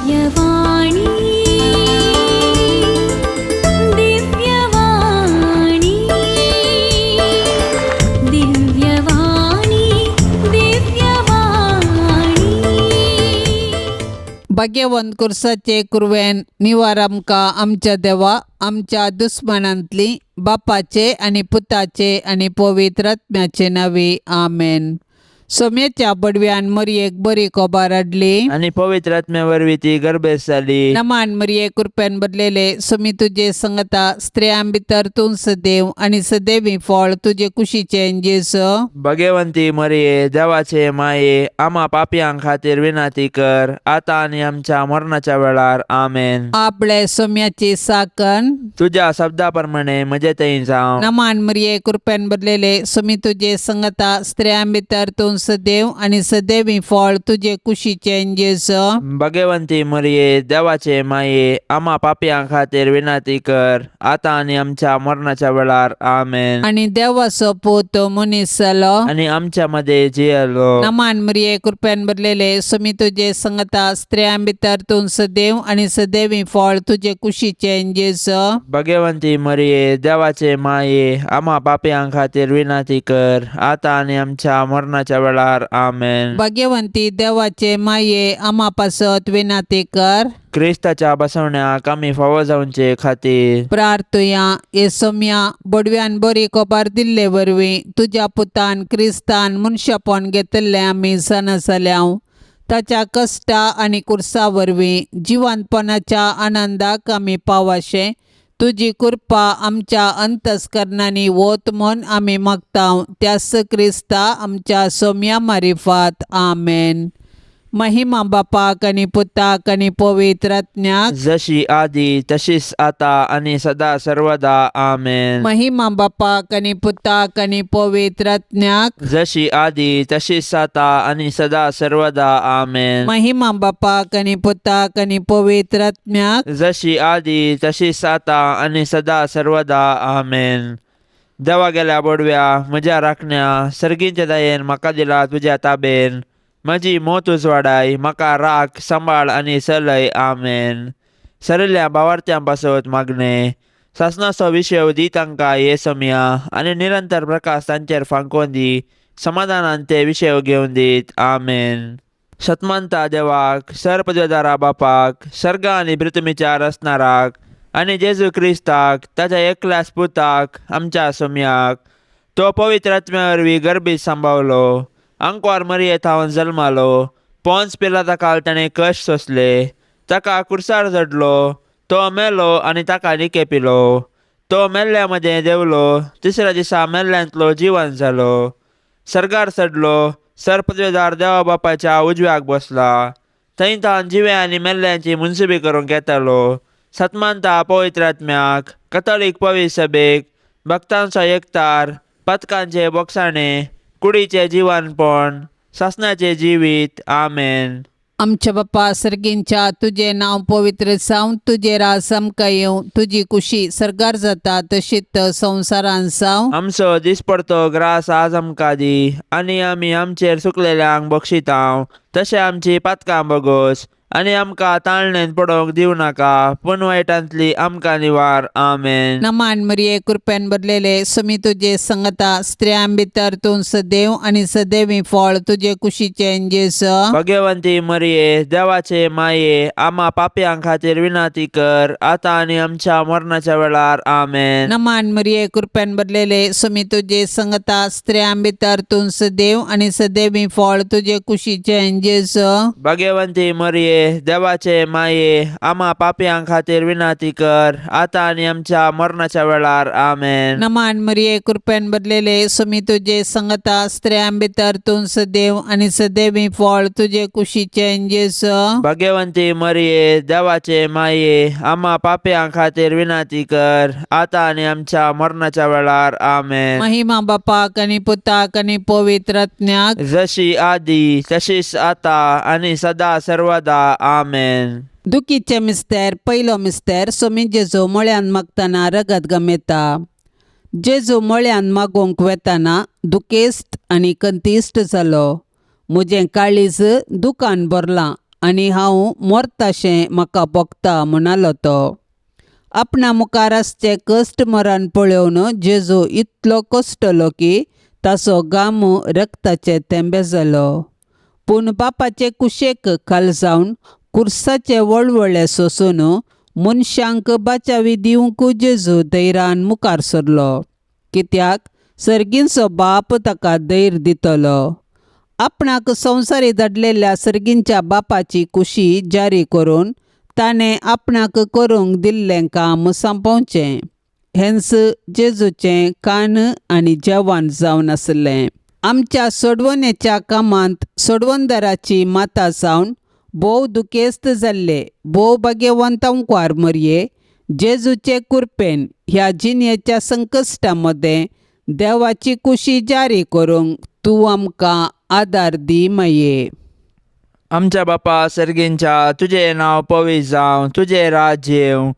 दिव्यवाणी, दिव्यवाणी, दिव्यवाणी, दिव्यवाणी. भाग्यवंत कुर्साचे कुरवेन निवार आमकां आमच्या देवा आमच्या दुस्मानांतली बापाचे आनी पुताचे आनी पवित्र आत्म्याचे नांवी आमेन. सोम्याच्या बडव्यान मरयेक बरी कोबार हाडली आनी पवित्र आत्म्या वरवीं ती गर्भेस जाली. नमान मरिये, कृपेन भरलेले, सुमी तुजे संगता, स्त्रियां भितर तूं सदैव आनी सदैवी फळ तुजे कुशीचें जेजू. भगवंती मरिये, देवाचे माये, आम्हा पापयां खातीर विनंती कर, आता आनी आमच्या मरणाच्या वेळार. आमेन. आपले सोम्याची साकन. तुझ्या शब्दा प्रमाणे म्हजे थंय जावं. नमान मरिये, कृपेन भरलेले, सुमी तुजे संगता, स्त्रियां भितर तूं सदैव आनी सदैवी फळ तुजे कुशीचें जेजू. भगवंती मरिये, देवाचे माये, आम्हा पापयां खातीर विनंती कर, आता आनी आमच्या मरणाच्या वेळार. आमेन. आनी देवाचो पूत मनीस जालो आनी आमच्या मध्ये जियेलो. नमान मरिये, कृपेन भरलेले, सुमी तुजे संगता, स्त्रियां भितर तूं सदैव आनी सदैवी फळ तुजे कुशीचें जेजू. भगवंती मरिये, देवाचे माये, आम्हा पापयां खातीर विनंती कर, आता आनी आमच्या मरणाच्या वेळार. आमेन. भाग्यवंती देवाचे माये, आम्हा पासत विनंती कर. क्रिस्ताच्या बसवण्याक आमी फावो जावचे खातीर प्रार्थुया. हे सोम्या, बडव्यान बरी कोबार दिल्ले वरवीं तुज्या पुतान क्रिस्तान मनशापण घेतिल्लें आमी जाणा जाल्या. ताच्या कश्टा आनी कुर्सा वरवीं जिवंतपणाच्या आनंदाक आमी पावाशें तुजी कृपा आमच्या अंतस्करणांनी वत म्हूण आमी मागता, त्याच क्रिस्ता आमच्या सोम्या मारिफात. आमेन. महिमा बापाक आनी पुताक आनी पवित्र आत्म्याक. जशी आदी तशीच आता आणि सदा सर्वदा. आमेन. महिमा बापाक आनी पुताक आनी पवित्र आत्म्याक. जशी आदी तशीच आता आणि सदा सर्वदा. आमेन. महिमा बापाक आनी पुताक आनी पवित्र आत्म्याक. जशी आदी तशीच आता आणि सदा सर्वदा. आमेन. देवा गेल्या बोडव्या, म्हज्या राखण्या, सर्गींच्या दयेन म्हाका दिला तुज्या ताबेन. म्हजी मोत उजवाडाय, म्हाका राख, सांबाळ आनी चलय. आमेन. सरिल्ल्या भावार्थ्यां पासत मागणें. सासणाचो विशय दी तांकां हे समया आनी निरंतर प्रकाश तांचेर फांकोवन दी. समाधानान ते विशय घेवन दीत. आमेन. सतमंता देवाक, सर पदवेदारा बापाक, सर्ग आनी पृथ्वीच्या रचणाराक आनी जेजू क्रिस्ताक, ताच्या एकल्याच पुताक, आमच्या सोम्याक, तो पवित्र आत्म्या वरवीं गर्भीत सांबावलो, आंकवार मरिये थावन जल्मालो, पोन्स पिलाता काल ताणें कश्ट सोंसले, ताका कुर्सार चडलो, तो मेलो आनी ताका निके पिलो, तो मेल्ल्या मदें देंवलो, तिसऱ्या दिसा मेल्ल्यांतलो जिवन जालो, सर्गार चडलो, सर पदवेदार देवा बापाच्या उजव्याक बसला, थंय तावन जिवे आनी मेल्ल्यांची मुनसुबी करूंक येतालो. सतमानता पवित्र आत्म्याक, कथोलीक पवित्र सभेक, भक्तांचो एकतार, पथकांचे बोगसाणे, कुडीचें जिवनपण, सासणाचें जिवीत. आमेन. आमच्या बापा सर्गींच्या, तुजें नांव पवित्र जावं, तुजें राज आमकां येवं, तुजी कुशी सर्गार जाता तशीच संवसारान जावं. आमचो दिसपडतो ग्रास आज आमकां दी आनी आमी आमचेर चुकलेल्यांक बक्षितांव तशें आमची पातकां बगोस आनी आमकां ताळणेन पडोवंक दिवं नाका, पूण वायटांतली आमकां निवार. आमेन. नमान मरिये, कृपेन भरलेले, सुमी तुजे संगता, स्त्रियां भितर तूं सदैव आनी सदैवी फळ तुजे कुशीचें जेजू. भगवंती मरिये, देवाचे माये, आम्हा पापयां खातीर विनंती कर, आता आनी आमच्या मरणाच्या वेळार. आमेन. नमान मरिये, कृपेन भरलेले, सुमी तुजे संगता, स्त्रियां भितर तूं सदैव आनी सदैवी फळ तुजे कुशीचें जेजू. भगवंती मरिये, देवाचे माये, आम्हा पापयां खातीर विनंती कर, आता आनी आमच्या मरणाच्या वेळार. आमेन. नमान मरिये, कृपेन भरलेले, सुमी तुजे संगता, स्त्रियां भितर तूं सदैव आनी सदैवी फळ तुजे कुशीचें जेजू. भगवंती मरिये, देवाचे माये, आम्हा पापयां खातीर विनंती कर, आता आनी आमच्या मरणाच्या वेळार. आमेन. महिमा बापाक आनी पुताक आनी पवित्र आत्म्याक. जशी आदी तशीच आता आनी सदा सर्वदा. आमेन. दुखीचे मिस्तेर. पयलो मिस्तेर. सोमी जेजू मळ्यान मागतना रगत गमेता. जेजू मळ्यान मागोवंक वेताना दुखेस्त आनी कंतिश्ट जालो. म्हजें काळीज दुकान भरलां. आनी हांव मरताशें म्हाका भोगता म्हणालो तो. आपणा मुखार आसचें कश्ट मरण पळोवन जेजू इतलो कश्टलो की ताचो घाम रक्ताचे थेंबे जालो. पूण बापाचे कुशेक खाल जावन कुर्साचे वळवळे सोसून मनशांक बाचावी दिवंक जेजू धैर्यान मुखार सरलो, कित्याक सर्गींचो बाप ताका धैर्य दितलो. आपणाक संवसारी धाडलेल्या सर्गींच्या बापाची कुशी जारी करून ताणें आपणाक करूंक दिल्लें काम सोंपोवचें. हेंच जेजूचें कान आनी जेवण जावन आसलें. आमच्या सोडवणेच्या कामांत सोडवणदाराची माता जावन भोव दुखेस्त जाल्ले भोव भाग्यवंत अंकवार मरये जेजूचे कुरपेन ह्या जिणेच्या संकश्टा मदें देवाची कुशी जारी करूंक तूं आमकां आदार दी माये. आमच्या बापा सर्गींच्या, तुजें नांव पवित्र जावं, तुजें राज्य येवं,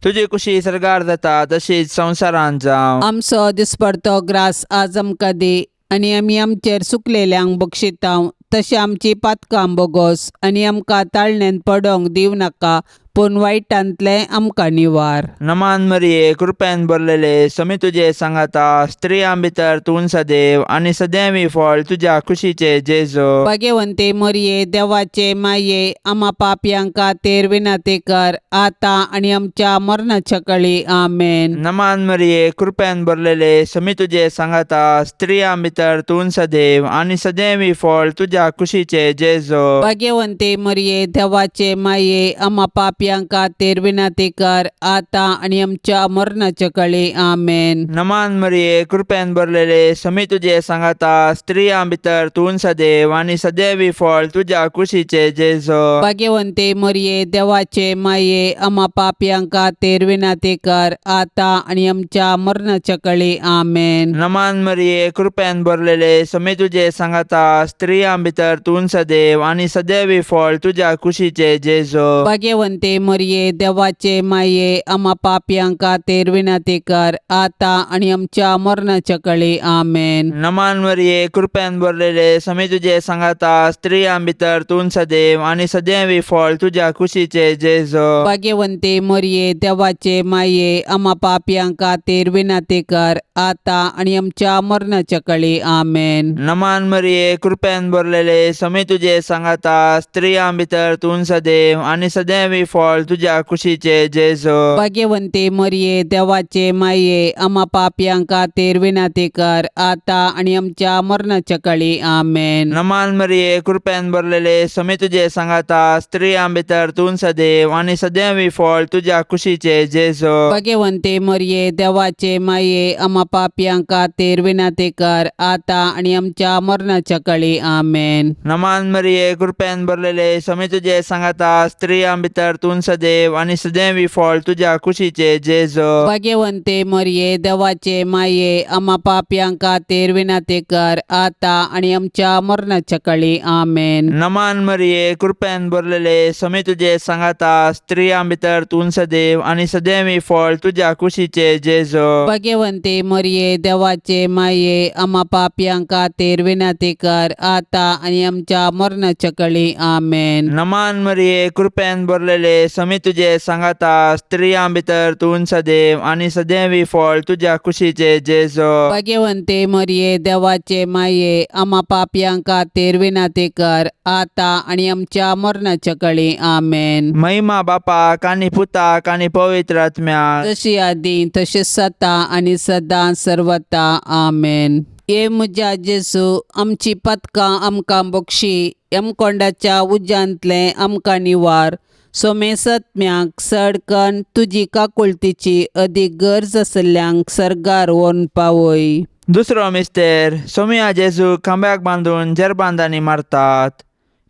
तुजी कुशी सर्गार जाता तशीच संवसारांत जावं. आमचो दिसपडतो ग्रास आज आमकां दी आनी आमी आमचेर सुकलेल्यांक बक्षितांव तशें आमची पातकां बोगोस आनी आमकां ताळणेन पडोंक दिवं नाका, पूण वायटांतलें आमकां निवार. नमान मरिये, कृपेन भरलेले, समी तुजे सांगाता, स्त्रियां भितर तूं सदैव आनी सदैवी फळ तुज्या कुशीचे जेजू. भाग्यवंते मरिये, देवाचे माये, आमा पापयांक खातीर विनंती कर आतां आनी आमच्या मरणाच्या कळी. आमेन. नमान मरिये, कृपेन भरलेले, समी तुजे सांगाता, स्त्रियां भितर तूं सदैव आनी सदैवी फळ तुज्या कुशीचे जेजू. भाग्यवंते मरिये, देवाचे माये, आमा पापयांक खातीर विनंती कर आतां आनी आमच्या मरणाच्या कळी. आमेन. नमान मरिये, कृपेन भरलेले, समी तुजे सांगाता, स्त्रियां भितर तूं सदैव आनी सदैवी फळ तुज्या कुशीचे जेजू. भाग्यवंते मरिये, देवाचे माये, आमा पापयांक खातीर विनंती कर आतां आनी आमच्या मरणाच्या कळी. आमेन. नमान मरिये, कृपेन भरलेले, समी तुजे सांगाता, स्त्रियां भितर तूं सदैव आनी सदैवी फळ तुज्या कुशीचे जेजू. भाग्यवंते मरिये, देवाचे माये, आमा पापयांक खातीर विनंती कर आतां आनी आमच्या मरणाच्या कळी. आमेन. नमान मरिये, कृपेन भरलेले, समी तुजे सांगाता, स्त्रियां भितर तूं सदैव आनी सदैवी फळ तुज्या कुशीचे जेजू. भाग्यवंते मरिये, देवाचे माये, आमा पापयांक खातीर विनंती कर आतां आनी आमच्या मरणाच्या कळी. आमेन. नमान मरिये, कृपेन भरलेले, समी तुजे सांगाता, स्त्रियां भितर तूं सदैव आनी सदैवी फळ तुज्या कुशीचे जेजू. भाग्यवंते मरिये, देवाचे माये, आमा पापयांक खातीर विनंती कर आतां आनी आमच्या मरणाच्या कळी. आमेन. नमान मरिये, कृपेन भरलेले, समी तुजे सांगाता, स्त्रियां भितर तूं सदैव आनी सदैवी फळ तुज्या कुशीचे जेजू. भाग्यवंते मरिये, देवाचे माये, आमा पापयांक खातीर विनंती कर आतां आनी आमच्या मरणाच्या कळी. आमेन. नमान मरिये, कृपेन भरलेले, समी तुजे सांगाता, स्त्रियां भितर तूं सदैव आनी सदैवी फळ तुज्या कुशीचे जेजू. भाग्यवंते मरिये, देवाचे माये, आमा पापयांक खातीर विनंती कर आतां आनी आमच्या मरणाच्या कळी. आमेन. नमान मरिये, कृपेन भरलेले, समी तुजे सांगाता, स्त्रियां भितर तूं सदैव आनी सदैवी फळ तुज्या कुशीचे जेजू. भाग्यवंते मरिये, देवाचे माये, आमा पापयांक खातीर विनंती कर आतां आनी आमच्या मरणाच्या कळी. आमेन. नमान मरिये, कृपेन भरलेले, समी तुजे सांगाता, स्त्रियां भितर तूं सदैव आनी सदैवी फळ तुज्या कुशीचे जेजू. भाग्यवंते मरिये, देवाचे माये, आमा पापयांक खातीर विनंती कर आतां आनी आमच्या मरणाच्या कळी. आमेन. महिमा बापाक आनी पुताक आनी पवित्र आत्म्याक, जशी आदी तशी सता आनी सदां सर्वता. आमेन. ये म्हज्या जेजू, आमची पदकां आमकां बक्षी, यमकोंडाच्या उज्यांतलें आमकां निवार, सोमेसत्म्याक सडकन तुजी काकुळतीची अदीक गरज आसल्ल्यांक सर्गार व्हरून पावय. दुसरो मिस्तेर, सोमिया जेजू खांब्याक बांदून जेरबांदांनी मारतात.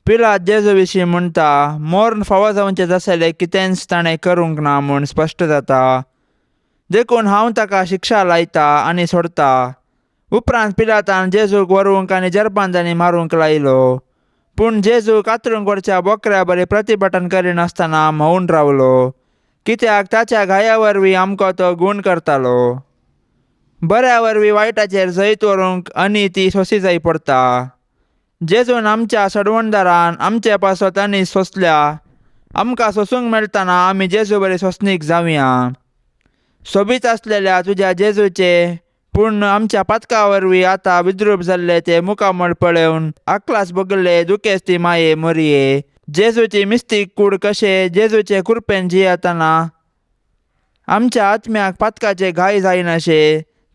पिलात जेजू विशीं म्हणटा, मोर्न फावो जावचें जासलें कितेंच ताणें करूंक ना म्हूण स्पश्ट जाता, देखून हांव ताका शिक्षा लायता आनी सोडता. उपरांत पिलातान जेजूक व्हरूंक आनी जेरबांदांनी मारूंक लायलो, पूण जेजू कातरूंक व्हरच्या बोकऱ्या बरी प्रतिभटन करिनासतना मौन रावलो, कित्याक ताच्या घाया वरवीं आमकां तो गूण करतालो. बऱ्या वरवीं वायटाचेर जैत व्हरूंक आनी ती सोंसी जाय पडटा. जेजून आमच्या सडवणदारान आमचे पासत आनी सोंसल्या. आमकां सोसूंक मेळटना आमी जेजू बरी सोंसणीक जावया. सोबीत आसलेल्या तुज्या जेजूचे पूण आमच्या पातका वरवीं आतां विद्रूप जाल्ले ते मुखामळ पळोवन आकलास भोगले दुखेस्ती माये मोरये. जेजूची मिस्तीक कूड कशें जेजूचे कृपेन जियेतना आमच्या आत्म्याक पातकाचे घाय जायनाशे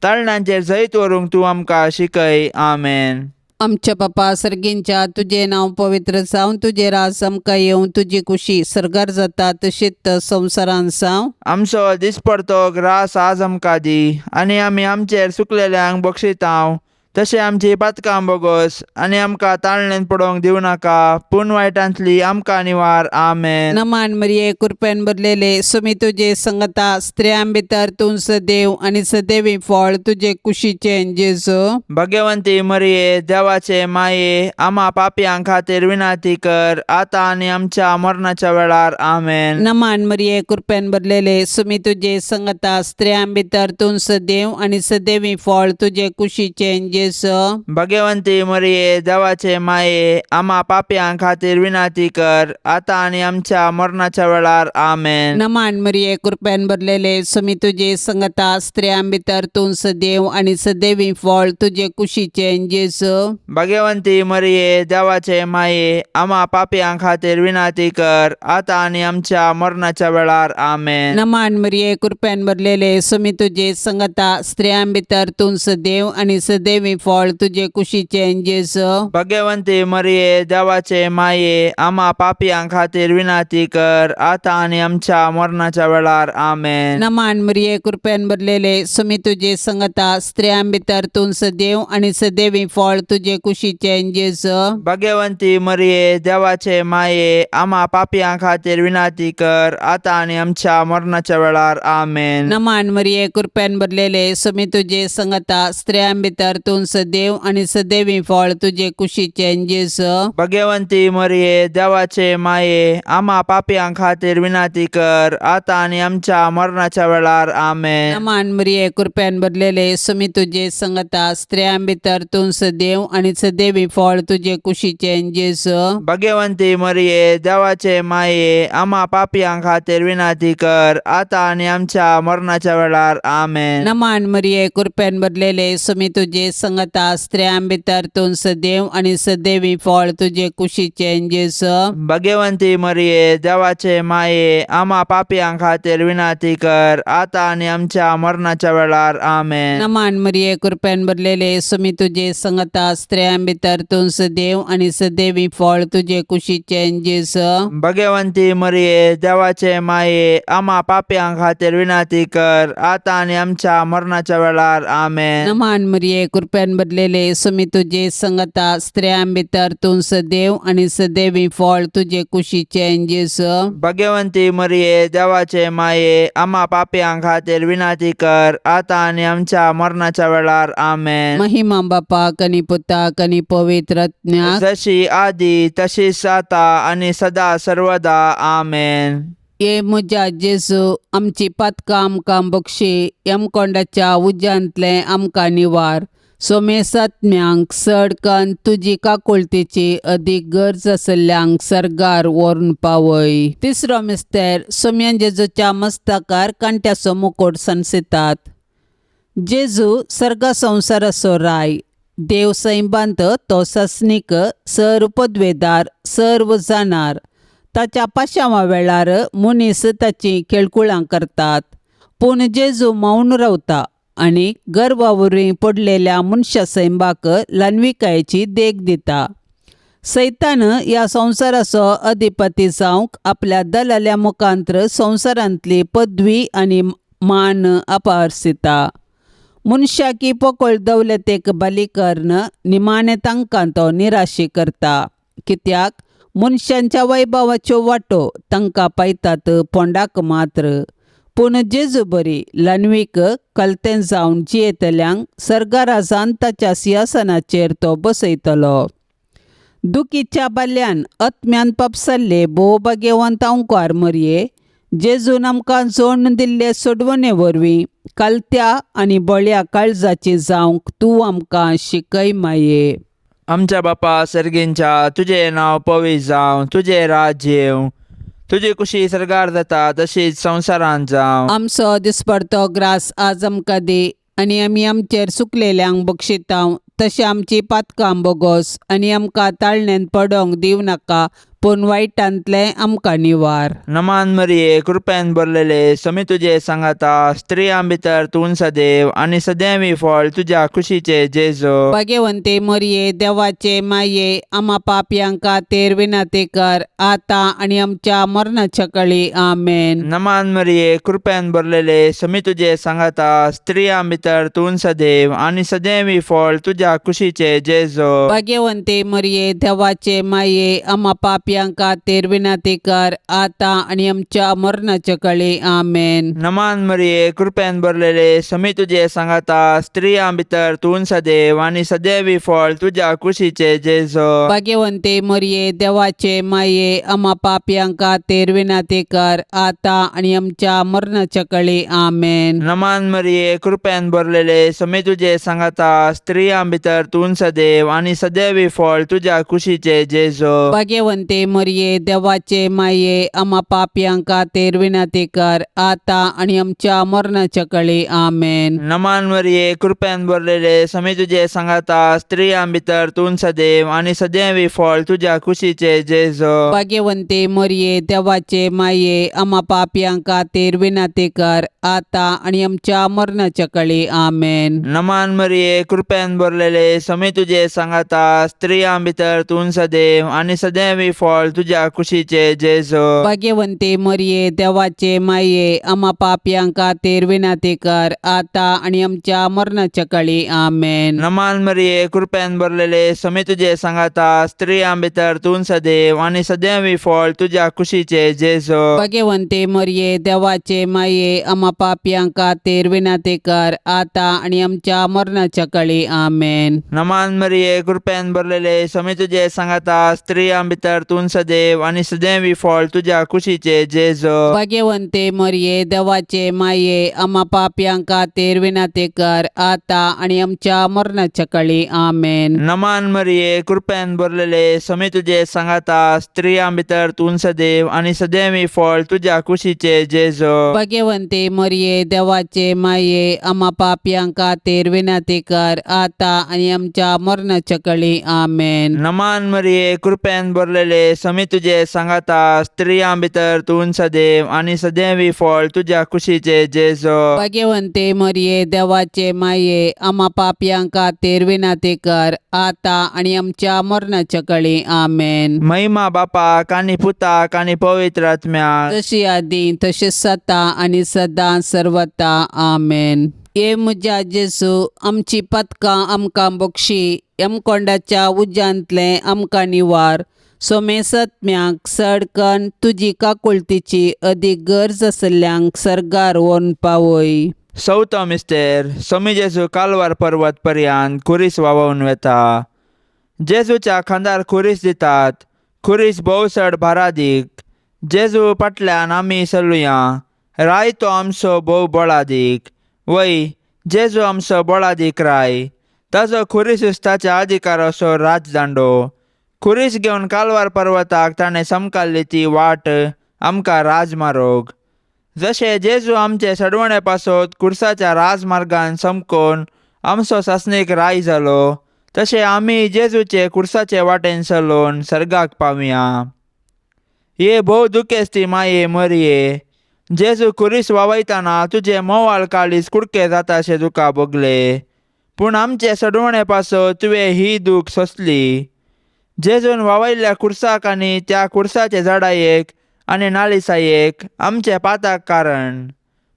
ताळण्यांचेर जैत व्हरूंक तूं आमकां शिकय. आमेन. आमच्या बापा सर्गींच्या तुजें नांव पवित्र जावं, तुजें राज आमकां येवं, तुजी कुशी सर्गार जाता तशीच संवसारान जावं. आमचो दिसपडतो ग्रास आज आमकां दी आनी आमी आमचेर सुकलेल्यांक बक्षितांव तशें आमची पातकां बोगोस आनी आमकां ताळणेन पडोवंक दिवं नाका पूण वायटांतली आमकां निवार. आमेन. नमान मरिये, कृपेन भरलेले, सुमी तुजे संगता, स्त्रियां भितर तूं सदैव आनी सदैवी फळ तुजे कुशीचें जेजू. भगवंती मरिये, देवाचे माये, आमा पापयां खातीर विनंती कर आतां आनी आमच्या मरणाच्या वेळार. आमेन. नमान मरिये, कृपेन भरलेले, सुमी तुजे संगता, स्त्रियां भितर तूं सदैव आनी सदैवी फळ तुजे कुशीचें जेजू. भगवंती मरिये, देवाचे माये, आमा पापयां खातीर विनंती कर आतां आनी आमच्या मरणाच्या वेळार. आमेन. नमान मरिये, कृपेन भरलेले, सुमी तुजे संगता, स्त्रियां भितर तूं सदैव आनी सदैवी फळ तुजे कुशीचें जेजू. भगवंती मरिये, देवाचे माये, आमा पापयां खातीर विनंती कर आतां आनी आमच्या मरणाच्या वेळार. आमेन. नमान मरिये, कृपेन भरलेले, सुमी तुजे संगता, स्त्रियां भितर तूं सदैव आनी सदैवी फळ तुजे कुशीचें जेजू. भगवंती मरिये, देवाचे माये, आमा पापयां खातीर विनंती कर आतां आनी आमच्या मरणाच्या वेळार. आमेन. नमान मरिये, कृपेन भरलेले, सुमी तुजे संगता, स्त्रियां भितर तूं सदैव आनी सदैवी फळ तुजे कुशीचें जेजू. भगवंती मरिये, देवाचे माये, आमा पापयां खातीर विनंती कर आतां आनी आमच्या मरणाच्या वेळार. आमेन. नमान मरिये, कृपेन भरलेले, सुमी तुजे संगता, स्त्रियां भितर तूं सदैव आनी सदैवी फळ तुजे कुशीचें जेजू. भगवंती मरिये, देवाचे माये, आमा पापयां खातीर विनंती कर आतां आनी आमच्या मरणाच्या वेळार. आमेन. नमान मरिये, कृपेन भरलेले, सुमी तुजे संगता, स्त्रियां भितर तूं सदैव आनी सदैवी फळ तुजे कुशीचें जेजू. भगवंती मरिये, देवाचे माये, आमा पापयां खातीर विनंती कर आतां आनी आमच्या मरणाच्या वेळार. आमेन. नमान मरिये, कृपेन भरलेले, सुमी तुजे संगता, स्त्रियां भितर तूं सदैव आनी सदैवी फळ तुजे कुशीचें जेजू. भगवंती मरिये, देवाचे माये, आमा पापयां खातीर विनंती कर आतां आनी आमच्या मरणाच्या वेळार. आमेन. नमान मरिये, कृपेन भरलेले, सुमी तुजे संगता, स्त्रियां भितर तूं सदैव आनी सदैवी फळ तुजे कुशीचें जेजू. भगवंती मरिये, देवाचे माये, आमा पापयां खातीर विनंती कर आतां आनी आमच्या मरणाच्या वेळार. आमेन. नमान मरिये, कृपेन भरलेले, सुमी तुजे संगता, स्त्रियां भितर तूं सदैव आनी सदैवी फळ तुजे कुशीचें जेजू. भगवंती मरिये, देवाचे माये, आमा पापयां खातीर विनंती कर आतां आनी आमच्या मरणाच्या वेळार. आमेन. महिमा बापाक आनी पुताक आनी पवित्र आत्म्याक, जशी आदी तशीच आता आनी सदा सर्वदा. आमेन. ये म्हज्या जेजू, आमची पातकां आमकां बक्षी, यमकोंडाच्या उज्यांतलें आमकां निवार, सोमेसात्म्यांक सडकन तुजी काकुळतेची अदीक गरज आशिल्ल्यांक सर्गार व्हरून पावय. तिसरो मिस्तेर, सोम्यान जेजूच्या मस्तकार कांट्याचो मुकोट सनसितात. जेजू सर्गा संवसाराचो राय, देव सैबांत तो सस्नीक, सर्व पदवेदार, सर्व जाणार. ताच्या पाशांवा वेळार मनीस ताची खेळकुळां करतात, पूण जेजू मौन रावता आनी गर्वा वरवीं पडलेल्या मनशा सैंबाक ल्हानविकायेची देख दिता. सैतान ह्या संवसाराचो अधिपती जावंक आपल्या दलाल्या मुखांत्र संवसारांतली पदवी आनी मान अपारसिता. मनशाकी पोकळ दौलतेक बली करून निमाणें तांकां तो निराशी करता, कित्याक मनशांच्या वैभवाच्यो वाटो तांकां पायतात पोंडाक मात्र. पूण जेजू बरी ल्हानवीक कलतें जावन जियेतल्यांक सर्गाराजान ताच्या सिंहासनाचेर तो बसयतलो. दुखीच्या बाल्यान आत्म्यान पापसल्ले भोव भाग्यवंत अंकार मरये, जेजून आमकां जोडून दिल्ले सोडवणे वरवीं कालत्या आनी बळ्या काळजाची जावंक तूं आमकां शिकय माये. आमच्या बापा सर्गींच्या तुजें नांव पवित्र जावं, तुजें राज्य येवं, तुजी कुशी सर्गार जाता तशीच संवसारांत जावं. आमचो दिसपडतो ग्रास आज आमकां दी आनी आमी आमचेर सुकलेल्यांक बक्षितांव तशें आमची पातकां बोगोस आनी आमकां ताळण्यांत पडोंक दिवं नाका पूण वायटांतलें आमकां निवार. नमान मरिये, कृपेन भरलेले, समी तुजे सांगाता, स्त्रियां भितर तूं सदैव आनी सदैवी फळ तुज्या कुशीचे जेजो. भाग्यवंते मरिये, देवाचे माये, आमा पापयांक खातीर विनंती कर आतां आनी आमच्या मरणाच्या कळी. आमेन. नमान मरिये, कृपेन भरलेले, समी तुजे सांगाता, स्त्रियां भितर तूं सदैव आनी सदैवी फळ तुज्या कुशीचे जेजो. भाग्यवंते मरिये, देवाचे माये, आमा पापयांक खातीर विनंती कर आतां आनी आमच्या मरणाच्या कळी. आमेन. नमान मरिये, कृपेन भरलेले, समी तुजे सांगाता, स्त्रियां भितर तूं सदैव आनी सदैवी फळ तुज्या कुशीचे जेजो. भाग्यवंते मरिये, देवाचे माये, आमा पापयांक खातीर विनंती कर आतां आनी आमच्या मरणाच्या कळी. आमेन. नमान मरिये, कृपेन भरलेले, समी तुजे सांगाता, स्त्रियां भितर तूं सदैव आनी सदैवी फळ तुज्या कुशीचे जेजो. भाग्यवंते मरिये, देवाचे माये, आमा पापयांक खातीर विनंती कर आतां आनी आमच्या मरणाच्या कळी. आमेन. नमान मरिये, कृपेन भरलेले, समी तुजे सांगाता, स्त्रियां भितर तूं सदैव आनी सदैवी फळ तुज्या कुशीचे जेजो. भाग्यवंते मरिये, देवाचे माये, आमा पापयांक खातीर विनंती कर आतां आनी आमच्या मरणाच्या कळी. आमेन. नमान मरिये, कृपेन भरलेले, समी तुजे सांगाता, स्त्रियां भितर तूं सदैव आनी सदैवी फळ तुज्या कुशीचे जेजो. भाग्यवंते मरिये, देवाचे माये, आमा पापयांक खातीर विनंती कर आतां आनी आमच्या मरणाच्या कळी. आमेन. नमान मरिये, कृपेन भरलेले, समी तुजे सांगाता, स्त्रियां भितर तूं सदैव आनी सदैवी फळ तुज्या कुशीचे जेजो. भाग्यवंते मरिये, देवाचे माये, आमा पापयांक खातीर विनंती कर आतां आनी आमच्या मरणाच्या कळी. आमेन. नमान मरिये, कृपेन भरलेले, समी तुजे सांगाता, स्त्रियां भितर तूं सदैव आनी सदैवी फळ तुज्या कुशीचे जेजो. भाग्यवंते मरिये, देवाचे माये, आमा पापयांक खातीर विनंती कर आतां आनी आमच्या मरणाच्या कळी. आमेन. नमान मरिये, कृपेन भरलेले, समी तुजे सांगाता, स्त्रियां भितर तूं सदैव आनी सदैवी फळ तुज्या कुशीचे जेजो. भाग्यवंते मरिये, देवाचे माये, आमा पापयांक खातीर विनंती कर आतां आनी आमच्या मरणाच्या कळी. आमेन. नमान मरिये, कृपेन भरलेले, समी तुजे सांगाता, स्त्रियां भितर तूं सदैव आनी सदैवी फळ तुज्या कुशीचे जेजो. भाग्यवंते मरिये, देवाचे माये, आमा पापयांक खातीर विनंती कर आतां आनी आमच्या मरणाच्या कळी. आमेन. महिमा बापाक आनी पुताक आनी पवित्र आत्म्याक, जशी आदी तशीच सता आनी सदां सर्वता. आमेन. ये म्हज्या जेजू, आमची पदकां आमकां बक्षी, यमकोंडाच्या उज्यांतलें आमकां निवार, सोमेसत्म्याक सडकन तुजी काकुळतीची अदीक गरज आसल्ल्यांक सर्गार व्हरून पावय. चवथो मिस्तेर. सोमी जेजू कालवार पर्वत पर्यंत खुरीस व्हांवोवन वेता. जेजूच्या खांदार खुरीस दितात. खुरीस भोव चड भारादीक. जेजू फाटल्यान आमी चलुया, राय तो आमचो भोव बळादीक. वय, जेजू आमचो बळादीक राय. ताजो खुरीस ताच्या अधिकाराचो राजदांडो. खुरीस घेवन कालवार पर्वताक ताणें समकाल्ली ती वाट आमकां राजमारोग. जशें जेजू आमचे सडवणे पासत खुर्साच्या राजमार्गान समकोन आमचो सासणीक राय जालो, तशें आमी जेजूचे खुर्साचे वाटेन चलोवन सर्गाक पावया. ये भोव दुखेस्ती माये मरिये, जेजू खुरीस वावयतना तुजें मोवाळ काळीज कुडके जाताशें तुका भोगलें, पूण आमचे सडवणे पासत तुवें ही दूख सोंसली. जेजून वावयल्ल्या खुर्साक आनी त्या खुर्साचे झाडायेक आनी नालिसायेक आमचे पाताक कारण.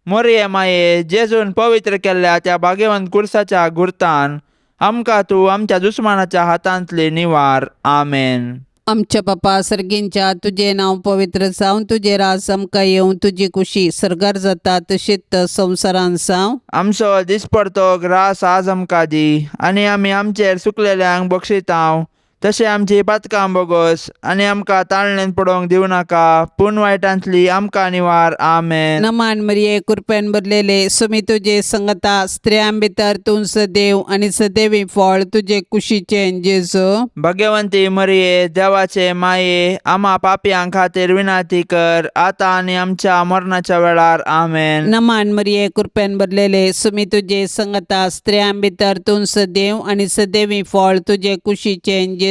मोरये माये, जेजून पवित्र केल्ल्या त्या भाग्यवंत खुर्साच्या गुर्तान आमकां तूं आमच्या दुस्मानाच्या हातांतली निवार. आमेन. आमच्या बापा सर्गींच्या, तुजें नांव पवित्र जावं, तुजें राज आमकां येवं, तुजी कुशी सर्गार जाता तशीच संवसारान जावं. आमचो दिसपडतो ग्रास आज आमकां दी आनी आमी आमचेर सुकलेल्यांक बक्षितांव तशें आमची पातकां बोगोस आनी आमकां ताळणेन पडोवंक दिवं नाका, पूण वायटांतली आमकां निवार. आमेन. नमान मरिये, कृपेन भरलेले, सुमी तुजे संगता, स्त्रियां भितर तूं सदैव आनी सदैवी फळ तुजे कुशीचें जेजू. भगवंती मरिये, देवाचे माये, आमा पापयां खातीर विनंती कर, आतां आनी आमच्या मरणाच्या वेळार. आमेन. नमान मरिये, कृपेन भरलेले, सुमी तुजे संगता, स्त्रियां भितर तूं सदैव आनी सदैवी फळ तुजे कुशीचें जेजू.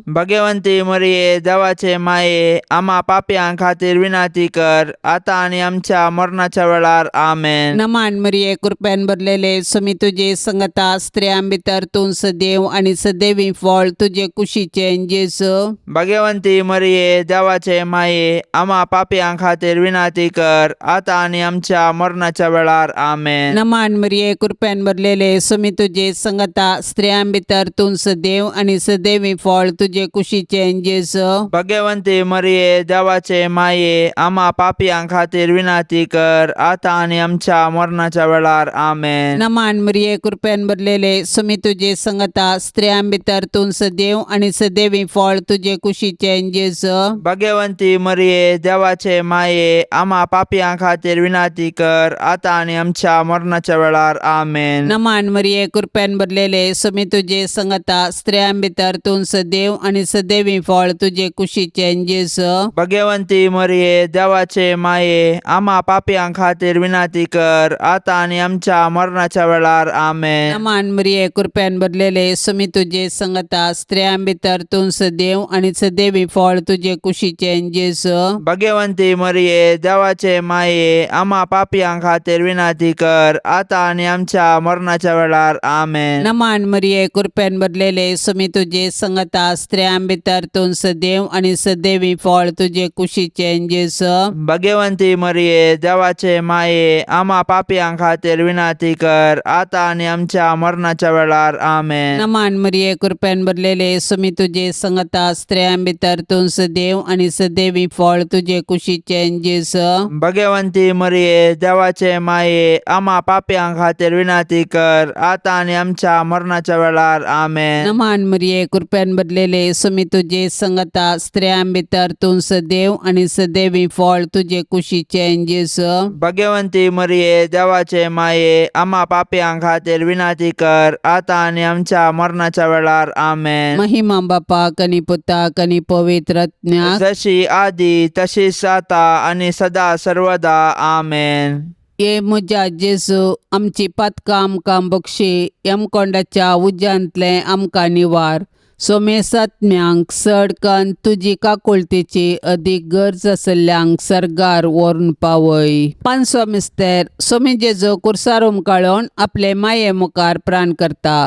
भगवंती मरिये, देवाचे माये, आमा पापयां खातीर विनंती कर, आतां आनी आमच्या मरणाच्या वेळार. आमेन. नमान मरिये, कृपेन भरलेले, सुमी तुजे संगता, स्त्रियां भितर तूं सदैव आनी सदैवी फळ तुजे कुशीचें जेजू. भगवंती मरिये, देवाचे माये, आमा पापयां खातीर विनंती कर, आतां आनी आमच्या मरणाच्या वेळार. आमेन. नमान मरिये, कृपेन भरलेले, सुमी तुजे संगता, स्त्रियां भितर तूं सदैव आनी सदैवी फळ तुजे कुशीचें जेजू. भगवंती मरिये, देवाचे माये, आमा पापयां खातीर विनंती कर, आतां आनी आमच्या मरणाच्या वेळार. आमेन. नमान मरिये, कृपेन भरलेले, सुमी तुजे संगता, स्त्रियां भितर तूं सदैव आनी सदैवी फळ तुजे कुशीचें जेजू. भगवंती मरिये, देवाचे माये, आमा पापयां खातीर विनंती कर, आतां आनी आमच्या मरणाच्या वेळार. आमेन. नमान मरिये, कृपेन भरलेले, सुमी तुजे संगता, स्त्रियां भितर तूं सदैव आनी सदैवी फळ तुजे कुशीचें जेजू. भगवंती मरिये, देवाचे माये, आमा पापयां खातीर विनंती कर, आतां आनी आमच्या मरणाच्या वेळार. आमेन. नमान मरिये, कृपेन भरलेले, सुमी तुजे संगता, स्त्रियां भितर तूं सदैव आनी सदैवी फळ तुजे कुशीचें जेजू. भगवंती मरिये, देवाचे माये, आमा पापयां खातीर विनंती कर, आतां आनी आमच्या मरणाच्या वेळार. आमेन. नमान मरिये, कृपेन भरलेले, सुमी तुजे संगता, स्त्रियां भितर तूं सदैव आनी सदैवी फळ तुजे कुशीचें जेजू. भगवंती मरिये, देवाचे माये, आमा पापयां खातीर विनंती कर, आतां आनी आमच्या मरणाच्या वेळार. आमेन. नमान मरिये, कृपेन भरलेले, सुमी तुजे संगता, स्त्रियां भितर तूं सदैव आनी सदैवी फळ तुजे कुशीचें जेजू. भगवंती मरिये, देवाचे माये, आमा पापयां खातीर विनंती कर, आतां आनी आमच्या मरणाच्या वेळार. आमेन. नमान मरिये, कृपेन भरलेले, सुमी तुजे संगता, स्त्रियां भितर तूं सदैव आनी सदैवी फळ तुजे कुशीचें जेजू. भगवंती मरिये, देवाचे माये, आमा पापयां खातीर विनंती कर, आतां आनी आमच्या मरणाच्या वेळार. आमेन. महिमा बापाक आनी पुताक आनी पवित्र आत्म्याक, जशी आदी तशीच आता आनी सदा सर्वदा. आमेन. ये म्हज्या जेजू, आमची पातकां आमकां बक्षी, यमकोंडाच्या उज्यांतलें आमकां निवार, सोमेसात्म्यांक चड कन्न तुजी काकुळतेची अदीक गरज आशिल्ल्यांक सर्गार व्हरून पावय. पांचवो मिस्तेर, सोमी जेजू कुर्सार उमकाळून आपले माये मुखार प्राण करता.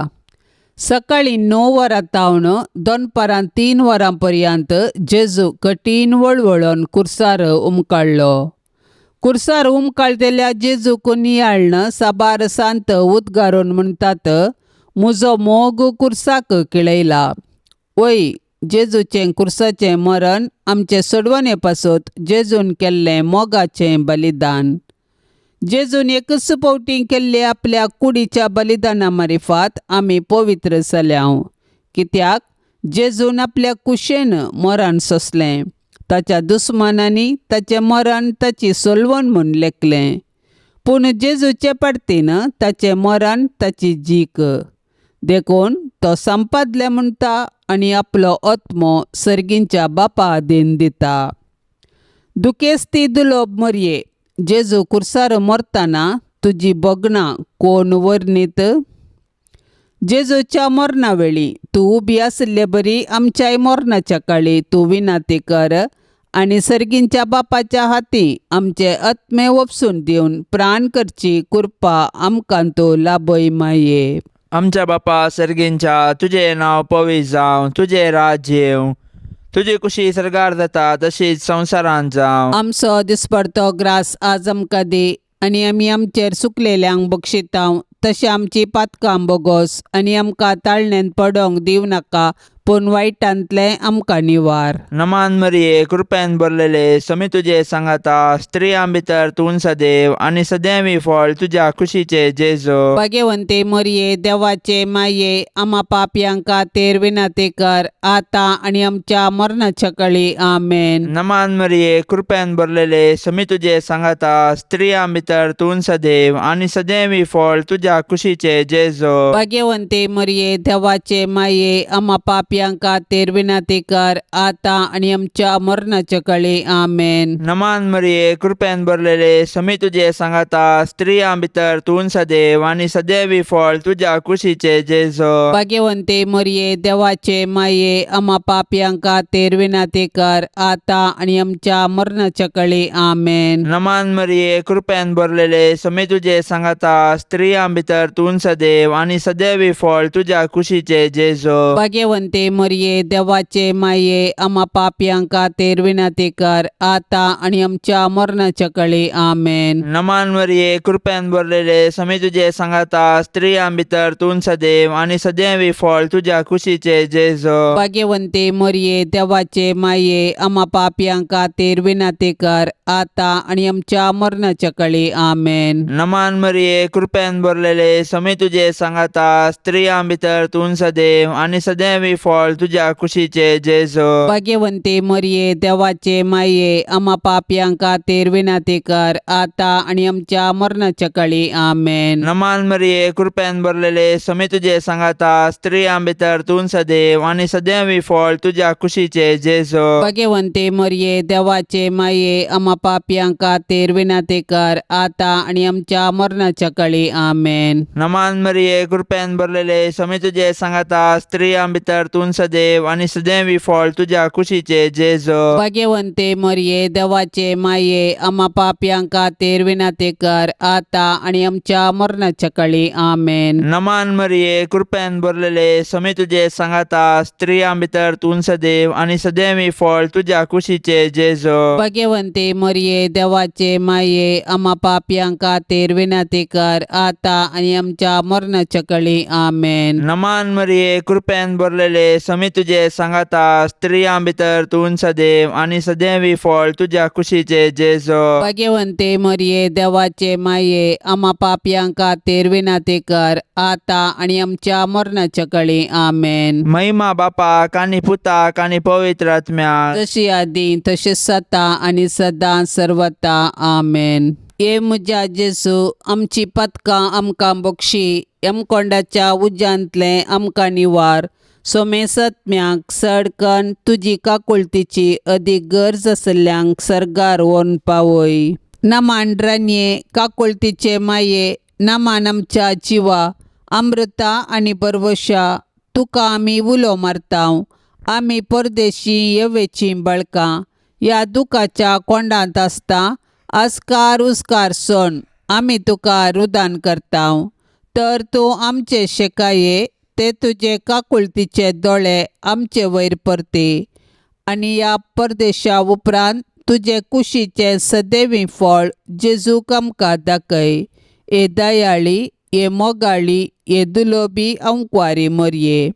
सकाळीं 9 वरां तावन दनपारां 3 वरां पर्यंत जेजू कठीण वळवळून कुर्सार उमकाळ्ळो. कुर्सार उमकाळटेल्या जेजूक नियाळ्न साबार सांत उद्गारून म्हणटात, म्हजो मोग कुर्साक किळयला. वय, जेजूचें कुर्साचें मरण आमचे सोडवणे पासत जेजून केल्लें मोगाचें बलिदान. जेजून एकच फावटी केल्ले आपल्या कुडीच्या बलिदाना मारिफात आमी पवित्र जाल्याव. कित्याक जेजून आपल्या कुशेन मरण सोंसलें, ताच्या दुस्मानांनी ताचें मरण ताची सोलवण म्हूण लेखलें, पूण जेजूचे पार्टीन ताचें मरण ताची जीक. देखून तो संपादलें म्हणटा आनी आपलो आत्मो सर्गींच्या बापा आदीन दिता. दुखेस्ती दुलोब मरये, जेजू कुर्सार मरतना तुजी भोगणां कोण वर्णीत? जेजूच्या मरणा वेळी तूं उबी आशिल्ले बरी आमच्याय मरणाच्या काळी तूं विनंती कर आनी सर्गींच्या बापाच्या हाती आमचे आत्मे ओपसून दिवन प्राण करची कृपा आमकां तूं लाभय माये. आमच्या बापा सर्गींच्या, तुजें नांव पवित्र जावं, तुजें राज्य येवं, तुजी कुशी सर्गार जाता तशीच संवसारांत जावं. आमचो दिसपडतो ग्रास आज आमकां दी आनी आमी आमचेर सुकलेल्यांक बक्षितांव तशें आमची पातकां बोगोस आनी आमकां ताळण्यान पडोंक दिवं नाका, पूण वायटांतलें आमकां निवार. नमान मरिये, कृपेन भरलेले, समी तुजे सांगाता, स्त्रियां भितर तूं सदैव आनी सदैवी फळ तुज्या कुशीचे जेजो. भाग्यवंते मरिये, देवाचे माये, आमा पापयां खातीर विनंती कर, आतां आनी आमच्या मरणाच्या कळी. आमेन. नमान मरिये, कृपेन भरलेले, समी तुजे सांगाता, स्त्रियां भितर तूं सदैव आनी सदैवी फळ तुज्या कुशीचे जेजो. भाग्यवंते मरिये, देवाचे माये, आमा पापयां खातीर विनंती कर, आतां आनी आमच्या मरणाच्या कळी. आमेन. नमान मरिये, कृपेन भरलेले, समी तुजे सांगाता, स्त्रियां भितर तूं सदैव आनी सदैवी फळ तुज्या कुशीचे जेजो. भाग्यवंते मरिये, देवाचे माये, आमा पापयां खातीर विनंती कर, आतां आनी आमच्या मरणाच्या कळी. आमेन. नमान मरिये, कृपेन भरलेले, समी तुजे सांगाता, स्त्रियां भितर तूं सदैव आनी सदैवी फळ तुज्या कुशीचे जेजो. भाग्यवंते मरिये, देवाचे माये, आमा पापयां खातीर विनंती कर, आतां आनी आमच्या मरणाच्या कळी. आमेन. नमान मरिये, कृपेन भरलेले, समी तुजे सांगाता, स्त्रियां भितर तूं सदैव आनी सदैवी फळ तुज्या कुशीचे जेजो. भाग्यवंते मरिये, देवाचे माये, आमा पापयां खातीर विनंती कर, आतां आनी आमच्या मरणाच्या कळी. आमेन. नमान मरिये, कृपेन भरलेले, समी तुजे सांगाता, स्त्रियां भितर तूं सदैव आनी सदैवी फळ तुज्या कुशीचे जेजो. भाग्यवंते मरिये, देवाचे माये, आमा पापयां खातीर विनंती कर, आतां आनी आमच्या मरणाच्या कळी. आमेन. नमान मरिये, कृपेन भरलेले, समी तुजे सांगाता, स्त्रियां भितर तूं सदैव आनी सदैवी फळ तुज्या कुशीचे जेजो. भाग्यवंते मरिये, देवाचे माये, आमा पापयां खातीर विनंती कर, आतां आनी आमच्या मरणाच्या कळी. आमेन. नमान मरिये, कृपेन भरलेले, समी तुजे सांगाता, स्त्रियां भितर तूं सदैव आनी सदैवी फळ तुज्या कुशीचे जेजो. भाग्यवंते मरिये, देवाचे माये, आमा पापयां खातीर विनंती कर, आतां आनी आमच्या मरणाच्या कळी. आमेन. नमान मरिये, कृपेन भरलेले, समी तुजे सांगाता, स्त्रियां भितर तूं सदैव आनी सदैवी फळ तुज्या कुशीचे जेजो. भाग्यवंते मरिये, देवाचे माये, आमा पापयां खातीर विनंती कर, आतां आनी आमच्या मरणाच्या कळी. आमेन. नमान मरिये, कृपेन भरलेले, समी तुजे सांगाता, स्त्रियां भितर तूं सदैव आनी सदैवी फळ तुज्या कुशीचे जेजो. भाग्यवंते मरिये, देवाचे माये, आमा पापयां खातीर विनंती कर, आतां आनी आमच्या मरणाच्या कळी. आमेन. महिमा बापाक आनी पुताक आनी पवित्र आत्म्याक, जशी आदी तशी सता आनी सदां सर्वता. आमेन. ये म्हज्या जेजू, आमची पदकां आमकां बक्षी, यमकोंडाच्या उज्यांतलें आमकां निवार, सोमेसत्म्याक सडकन तुजी काकुळतीची अदीक गरज आसल्ल्यांक सर्गार व्हरून पावय. नमान रानये, काकुळतीचे माये, नमान आमच्या जिवा, अमृता आनी बरवशा, तुका आमी उलो मारता. आमी परदेशी येवेचीं बळकां ह्या दुखाच्या कोंडांत आसता, आस्कार उस्कार सण आमी तुका रुदान करता. तर तूं आमचे शेकाये ते तुजे काकुळतीचे दोळे आमचे वयर परती आनी ह्या परदेशा उपरांत तुजे कुशीचें सदैवी फळ जेजूक आमकां दाखय. हे दयाळी, हे मोगाळी, हे दुलोबी अंकवारी मरये,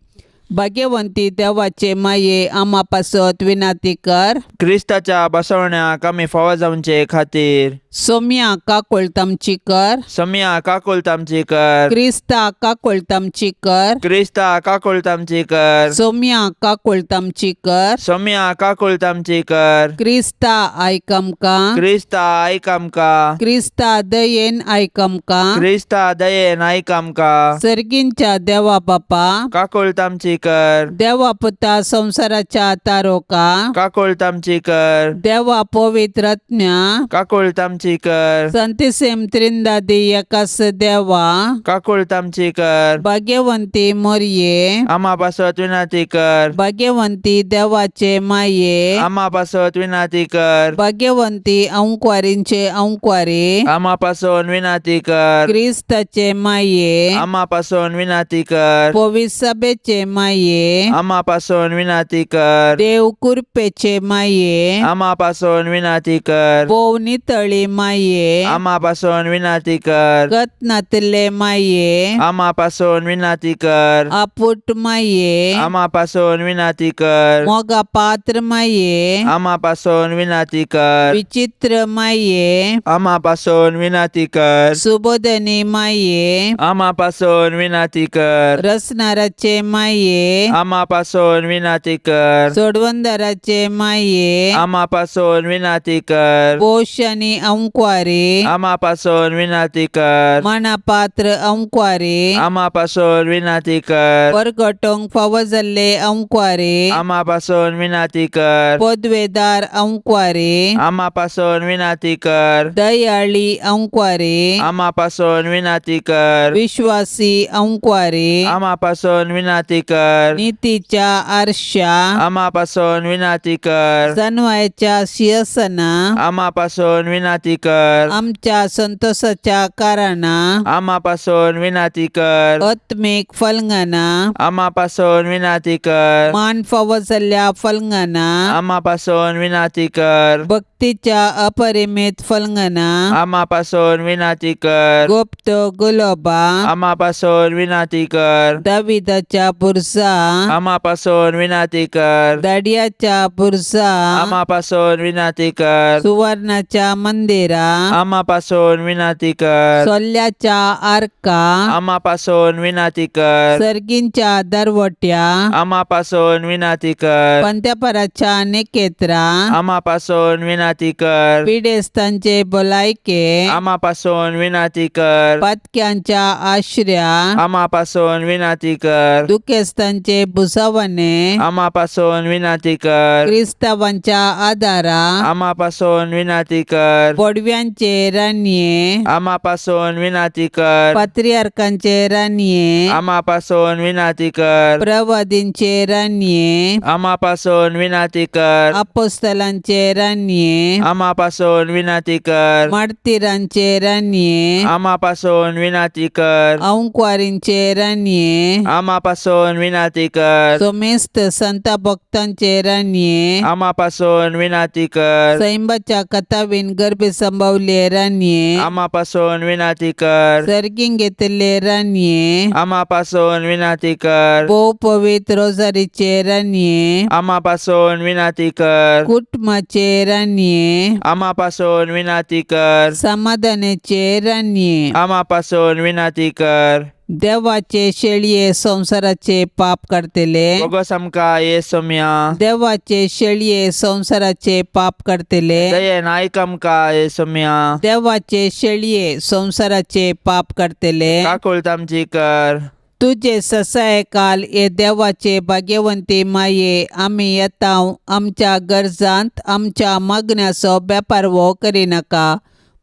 भाग्यवंती देवाचे माये, आमा पासत विनंती कर. क्रिस्ताच्या बसवण्याक आमी फावो जावचे खातीर. सोम्या काकुळट आमची कर. सोम्या काकुळट आमची कर. क्रिस्ता काकुळट आमची कर. क्रिस्ता काकुळट आमची कर. सोम्या काकुळट आमची कर. सोम्या काकुळट आमची कर. क्रिस्ता आयक आमकां. क्रिस्ता आयक आमकां. क्रिस्ता दयेन आयक आमकां. क्रिस्ता दयेन आयक आमकां. सर्गींच्या देवा बापा, काकुळट आमची कर. देवा पुता संवसाराच्या तारोका, काकुळट आमची कर. देवा पवित्र आत्म्या, काकुळट आमची कर. संतिसेम त्रिंदादी एकास देवा, काकुळट आमची कर. भाग्यवंती मोरये, आमा पासत विनंती कर. भाग्यवंती देवाचे माये, आमा पासत विनंती कर. भाग्यवंती अंकवारींचे अंकवारी, आमा पासून विनंती कर. क्रिस्ताचे माये, आमा पासून विनंती कर. पवित्र सभेचे माये. माये, आमा पासून विनाती कर। देव कुरपेचे माये, आमा पासून विनाती कर। भोव नितळी माये, आमा पासून विनाती कर। गत नातिल्ले माये, आमा पासून विनाती कर। आपुट माये, आमा पासून विनाती कर। मोगा पात्र माये, आमा पासून विनाती कर। विचित्र माये, आमा पासून विनाती कर। सुबोधनी माये, आमा पासून विनाती कर। रसनाराचे माये, आमा पासून विनाती कर। सोडवंदराचे माये, आमा पासून विनाती कर। पोश आनी अंकवारी, आमा पासून विनाती कर। मनापात्र अंकवारी, आमा पासून विनाती कर। परगटोंक फावो जाल्ले अंकवारी, आमा पासून विनाती कर। पदवेदार अंकवारी, आमा पासून विनाती कर। दयाळी अंकवारी, आमा पासून विनाती कर। विश्वासी अंकवारी, आमा पासून विनाती कर। नितीच्या आरशा, आमा पासून विनाती कर। जनवायच्या शियसना, आमा पासून विनाती कर। आमच्या संतोषाच्या कारणां, आमा पासून विनाती कर। आत्मीक फलंगना, आमा पासून विनाती कर। मान फावो जाल्ल्या फलंगना, आमा पासून विनाती कर। भक्तीच्या अपरिमित फलंगना, आमा पासून विनाती कर। गुप्त गुलोबा, आमा पासून विनाती कर। दाविदाच्या बुरसा, आमा पासून विनाती कर। दाडियाच्या बुरसा, आमा पासून विनाती कर। सुवर्णाच्या मंदिरा, आमा पासून विनाती कर। सोल्ल्याच्या आर्का, आमा पासून विनाती कर। सर्गींच्या दरवट्या, आमा पासून विनाती कर। पंत्यापराच्या निकेत्रा, आमा पासून विनाती कर। पिडेस्तांचे भलायके, आमा पासून विनाती कर। पातक्यांच्या आश्र्या, आमा पासून विनाती कर। दुखेस्तांचे भुसावणे, आमा पासून विनाती कर। क्रिस्तावांच्या आदारा, आमा पासून विनाती कर। बोडव्यांचे रानये, आमा पासून विनाती कर। पात्रियार्कांचे रानये, आमा पासून विनाती कर। प्रवादींचे रानये, आमा पासून विनाती कर। अपोस्तलांचे रानये, आमा पासून विनाती कर। मार्तीरांचे रानये, आमा पासून विनाती कर। अंकवारींचे रानये, आमा पासून विनाती कर। सोमेस्त संत भक्तांचे रानये, आमा पासून विनाती कर। सैंबाच्या कथावीन गर्भे संभवले रानये, आमा पासून विनाती कर। सर्गीं घेतिल्ले रानये, आमा पासून विनाती कर। भोव पवित्र रोजारीचे रानये, आमा पासून विनाती कर। कुटुंबाचे रानये, आमा पासून विनाती कर। समाधानाचे रानये, आमा पासून विनाती कर। देवाचे शेळये संवसाराचे पाप करतले, बोगस आमकां ये सोम्या। देवाचे शेळये संवसाराचे पाप करतले, दयेन आयक आमकां ये सोम्या। देवाचे शेळये संवसाराचे पाप करतले, काकुळट आमची कर। तुजे ससाय काल हे देवाचे भाग्यवंती माये, आमी येता आमच्या गरजांत आमच्या मागण्याचो बेपारवो करिनाका,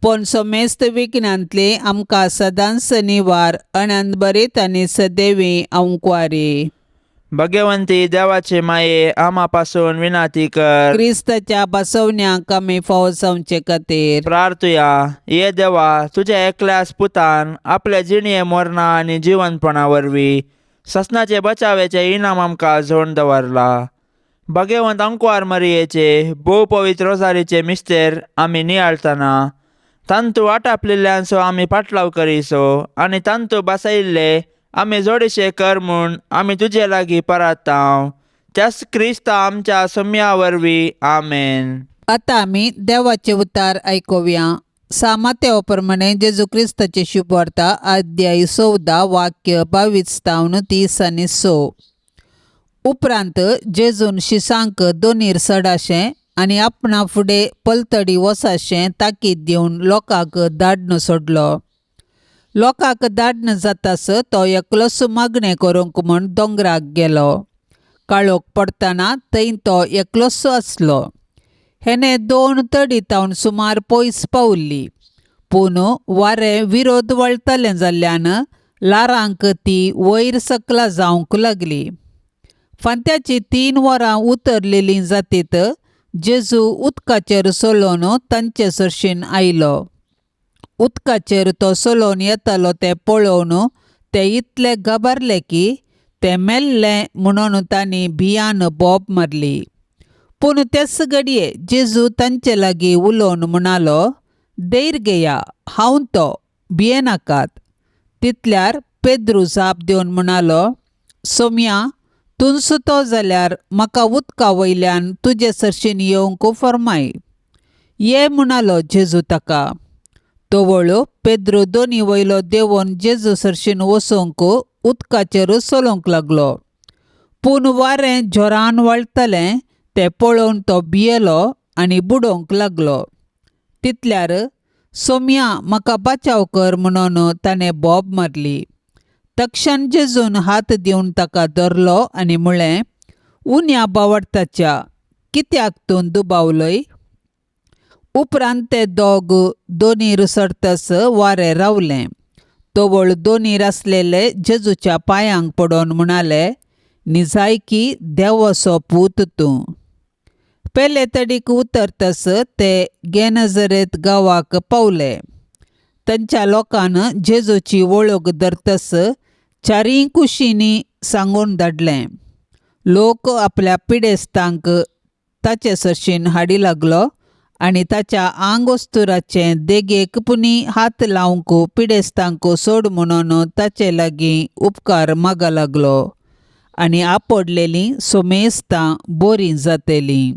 पूण समेस्त विघ्नांतली आमकां सदांच निवार अनंतभरीत आनी सदैवी अंकवारी। भगवंती देवाचे माये आमा पासून विनाती कर। क्रिस्ताच्या बसवण्याक आमी फावो जावचे खातीर प्रार्थुया। ये देवा, तुझ्या एकल्याच पुतान आपल्या जिणये मरणा आनी जिवनपणा वरवीं ससनाचे बचावेचे इनाम आमकां जोडून दवरला। भगवंत अंकवार मरियेचे भोव पवित्र रोजारीचे मिस्तेर आमी नियाळतना तांतू आटापलेल्यांचो आमी पाटलाव करीसो आनी तांतू बसयल्ले आमी जोडीशे कर म्हूण आमी तुजे लागीं परातांव, त्याच क्रिस्ता आमच्या सम्या वरवीं आमेन। आतां आमी देवाचे उतार आयकुया। सामात्या प्रमाणे जेजू क्रिस्ताचे शुभवार्ता अध्याय 14 वाक्य 22 तावन 30 आनी 6। उपरांत जेजून शिसांक दोनीर सडाशें आनी आपणा फुडें पलतडी वसाशें ताकीद दिवन लोकांक धाडन सोडलो। लोकांक धाडन जातास तो एकलोच मागणें करूंक म्हूण दोंगराक गेलो। काळोख पडटना थंय तो एकलोच आसलो। हेणे 2 तडी तावन सुमार पयस पावल्ली, पूण वारें विरोध वळटलें जाल्ल्यान ल्हारांक ती वयर सकला जावंक लागली। फांत्याची 3 वरां उतरलेलीं जातीत जेजू उदकाचेर चलोवन तांचे सरशीन आयलो। उदकाचेर तो चलोवन येतालो तें पळोवन ते इतले घाबरले की तें मेल्लें म्हणून तांणी भियान बोब मारली. पूण तेच घडये जेजू तांचे लागीं उलोवन म्हणालो, धैर्य घेया, हांव तो, भियेनाकात. तितल्यार पेद्रू जाप दिवन म्हणालो, सोम्या, तूंच तो जाल्यार म्हाका उदका वयल्यान तुजे सरशीन येवंक फर्माय. ये म्हणालो जेजू ताका. तवळ पेद्रू दोनी वयलो देंवोन जेजू सरशीन वचूंक उदकाचेर चलोवंक लागलो. पूण वारें जोरान वळटलें तें पळोवन तो भियेलो आनी बुडोवंक लागलो. तितल्यार सोम्या, म्हाका बचाव कर म्हणून ताणें बोब मारली. तक्षण जेजून हात दिवन ताका धरलो आनी म्हळें, उण्या बावडताच्या, कित्याक तूं दुबावलय? उपरांत ते दोग दोनीर सरतस वारें रावलें. तवळ दोनीर आसलेले जेजूच्या पांयांक पडोवन म्हणाले, निजायकी देवाचो पूत तूं. पेले तडीक उतरतस ते गेनजरेत गांवाक पावले. तांच्या लोकान जेजूची वळख धरतस चारीय कुशींनी सांगून धाडलें. लोक आपल्या पिडेस्तांक ताचे सरशीन हाडी लागलो आनी ताच्या आंगवस्तुराचे देगेक पुणी हात लावंक पिडेस्तांक सोड म्हणून ताचे लागीं उपकार मागा लागलो आनी आपडलेलीं सोमेस्तां बरीं जातलीं.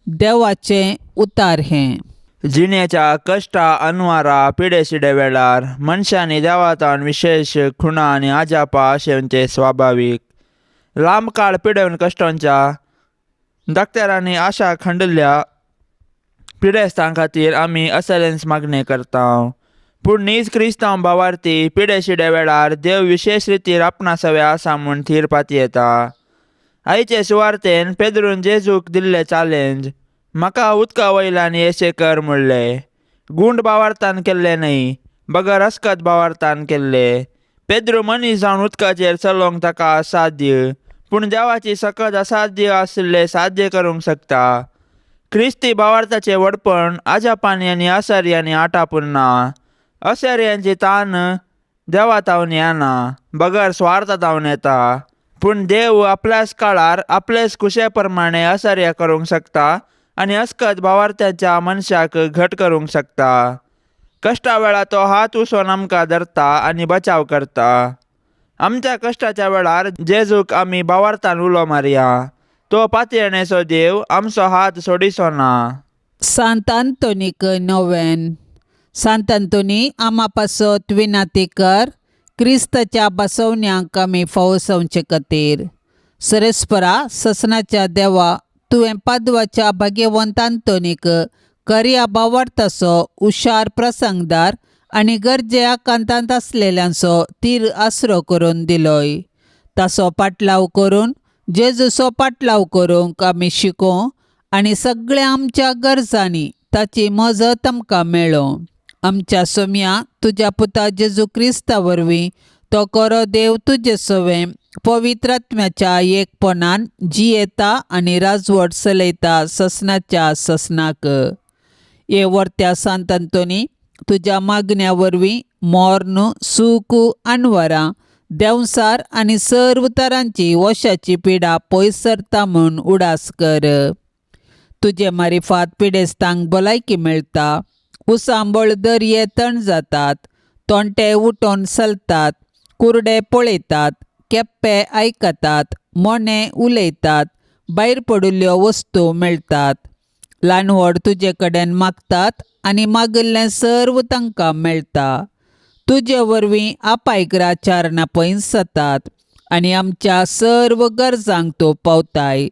देवाचें उतार हें. जिणेच्या कश्टा अनवारा पिडेशिडे वेळार मनशांनी देवातान विशेश खुणा आनी आजापा अशेंचे स्वाभावीक. लांब काळ पिडेवन कश्टांच्या डॉक्टरांनी आशा खंडल्या पिडेस्तां खातीर आमी असलेंच मागणें करता. पूण नीज क्रिस्तांव भावार्थी पिडेशिडे वेळार देव विशेश रितीर आपणा सवे आसा म्हूण थीर पातयेता. आयचे सुवार्तेन पेद्रून जेजूक दिल्लें चॅलेंज, म्हाका उदका वयल्यान येशें कर म्हणलें. गुंड भावार्थान केल्लें न्हय, बगर अस्कत भावार्थान केल्लें. पेद्रू मनीस जावन उदकाचेर चलोवंक ताका असाध्य, पूण देवाची सकत असाध्य आशिल्लें साध्य करूंक शकता. क्रिस्ती भावार्थाचें व्हडपण आजापानी आनी असर्यांनी आटापून ना. असर्यांची तान देवा तावन येना, बगर स्वार्थ तावन येता. पूण देव आपल्याच काळार आपलेच कुशे प्रमाणे असर्य करूंक शकता आनी अस्कत भावार्थ्याच्या मनशाक घट करूंक शकता. कश्टा वेळार तो हात उसोन आमकां धरता आनी बचाव करता. आमच्या कश्टाच्या वेळार जेजूक आमी भावार्थान उलो मारया. तो पातयेणेचो देव आमचो हात सोडिसो ना. सांत आंतोनीक नोवेन. सांत आंतोनी, आमा पासत विनाती कर, क्रिस्ताच्या बसवण्यांक आमी फावो जावचे खातीर. सरेस्परा ससनाच्या देवा, तुवें पादवाच्या भाग्यवंत आंतोनीक करया बावडताचो हुशार प्रसंगदार आनी गरजे आकांतांत आसलेल्यांचो तीर आसरो करून दिलोय. ताचो पाटलाव करून जेजूचो पाटलाव करूंक आमी शिकों आनी सगळ्या आमच्या गरजांनी ताची मजत आमकां मेळों. आमच्या सोम्या तुज्या पुता जेजू क्रिस्ता वरवीं तो करो देव तुजे सवें पवित्र आत्म्याच्या एकपणान जियेता आनी राजवट चलयता ससनाच्या ससनाक. हे वर्त्या सांत आंतोनी, तुज्या मागण्या वरवीं मोर्न सूख अनवरां देंवसार आनी सर्व तरांची वशाची पिडा पयस सरता म्हूण उडास कर. तुजे मारिफात पिडेस्तांक भलायकी मेळटा, उसांबळ दर्ये तण जातात, तोंटे उठोन चलतात, कुरडे पळयतात, केप्पे आयकतात, मोने उलयतात, भायर पडिल्ल्यो वस्तू मेळटात. ल्हान व्हड तुजे कडेन मागतात आनी मागिल्लें सर्व तांकां मेळटा. तुजे वरवीं आपायग्रा चारणां पयस जातात आनी आमच्या सर्व गरजांक तूं पावताय.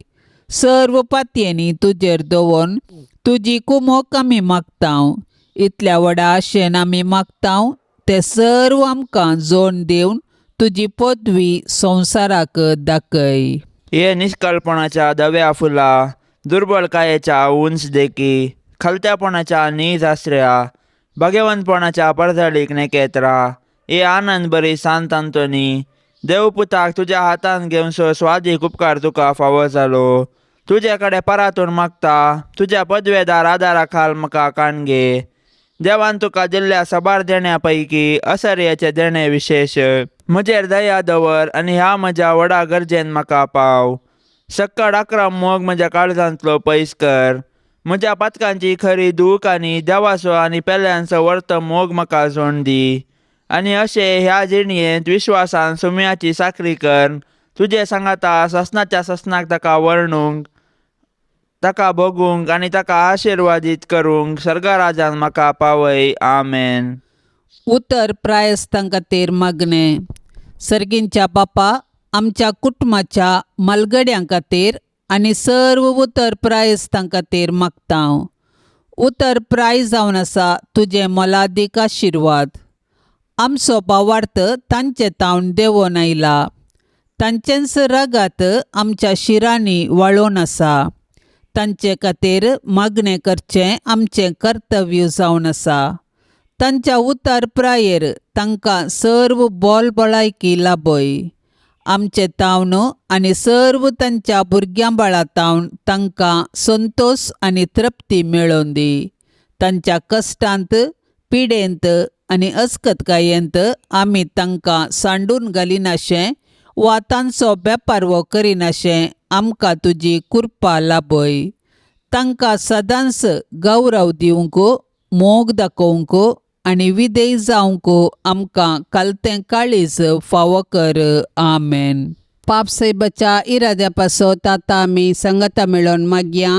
सर्व पातयेंनी तुजेर दवरून तुजी कुमोक आमी मागता. इतल्या व्हडा आशेन आमी मागता तें सर्व आमकां जोड दिवन तुजी पदवी संवसाराक दाखय. हे निष्कळपणाच्या धव्या फुला, दुर्बलकायेच्या उंच देखी, खलत्यापणाच्या नीज आसऱ्या, भगवंतपणाच्या परजळीक नेकेत्रा, हे आनंद बरी सांत आंतोनी, देवपुताक तुज्या हातान घेवसो स्वादीक उपकार तुका फावो जालो. तुजे कडेन परातून मागता, तुज्या पदवेदार आदारा खाल म्हाका काण घे. देवान तुका दिल्ल्या साबार देण्या पैकी असर्याचें देणें विशेश. म्हजेर दया दवर आनी ह्या म्हज्या व्हडा गरजेन म्हाका पाव. सक्कड 11 मोग म्हज्या काळजांतलो पयस कर. म्हज्या पातकांची खरी दूख आनी देवाचो आनी पेल्यांचो वर्त मोग म्हाका जोण दी. आनी अशें ह्या जिणयेंत विश्वासान सुम्याची साकरी कर तुजे सांगाता ससनाच्या ससनाक ताका वर्णूंक, ताका भोगूंक आनी ताका आशिर्वादीत करूंक सर्गराजान म्हाका पावय. आमेन. उतर प्रायस्तां खातीर मागणें. सर्गींच्या बापा, आमच्या कुटुंबाच्या म्हालगड्यां खातीर आनी सर्व उतर प्रायस्तां खातीर मागता हांव. उतर प्राय जावन आसा तुजें मोलादीक आशिर्वाद. आमचो भावार्थ तांचे तावन देंवोन आयला. तांचेंच रगात आमच्या शिरांनी वाळोवन आसा. तांचे खातीर मागणें करचें आमचें कर्तव्य जावन आसा. तांच्या उतार प्रायेर तांकां सर्व बोल बळायकी लाभय. आमचे तावन आनी सर्व तांच्या भुरग्यां बाळा तावन तांकां संतोश आनी तृप्ती मेळोवन दी. तांच्या कश्टांत, पिडेंत आनी अस्कतकायेंत आमी तांकां सांडून घालिनाशें वा तांचो बेपारवो करिनाशें आमकां तुजी कृपा लाभय. तांकां सदांच गौरव दिवंक, मोग दाखोवंक आनी विधेय जावंक आमकां कालतें काळीज फावो कर. आमेन. पाप सायबाच्या इराद्या पासत आतां आमी संगता मेळोवन मागया.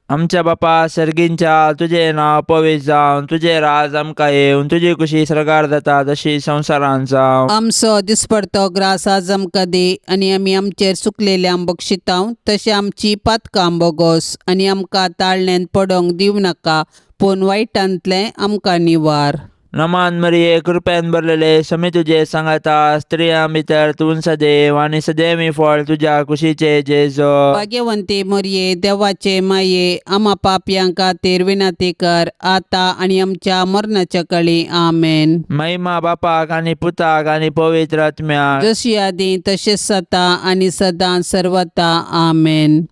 आमच्या बापा सर्गींच्या, तुजें नांव पवित्र जावन, तुजें राज आमकां येवन, तुजी कुशी सर्गार जाता तशी संवसारांत जावं. आमचो दिसपडतो ग्रास आज आमकां दी आनी आमी आमचेर चुकलेल्यांक बक्षितांव तशें आमची पातकां बोगोस आनी आमकां ताळण्यांत पडोंक दिवं नाका, पूण वायटांतलें आमकां निवार. नमान मरिये, कृपेन भरलेले, समी तुजे सांगाता, स्त्रियां भितर तूं सदैव आनी सदैवी फळ तुज्या कुशीचे जेजो. भाग्यवंती मोरये, देवाचे माये, आमा पापयां खातीर विनंती कर आतां आनी आमच्या मरणाच्या कळी. आमेन. महिमा बापाक आनी पुताक आनी पवित्र आत्म्याक, जशी आदी तशेंच सता आनी सदां सर्वता. आमेन.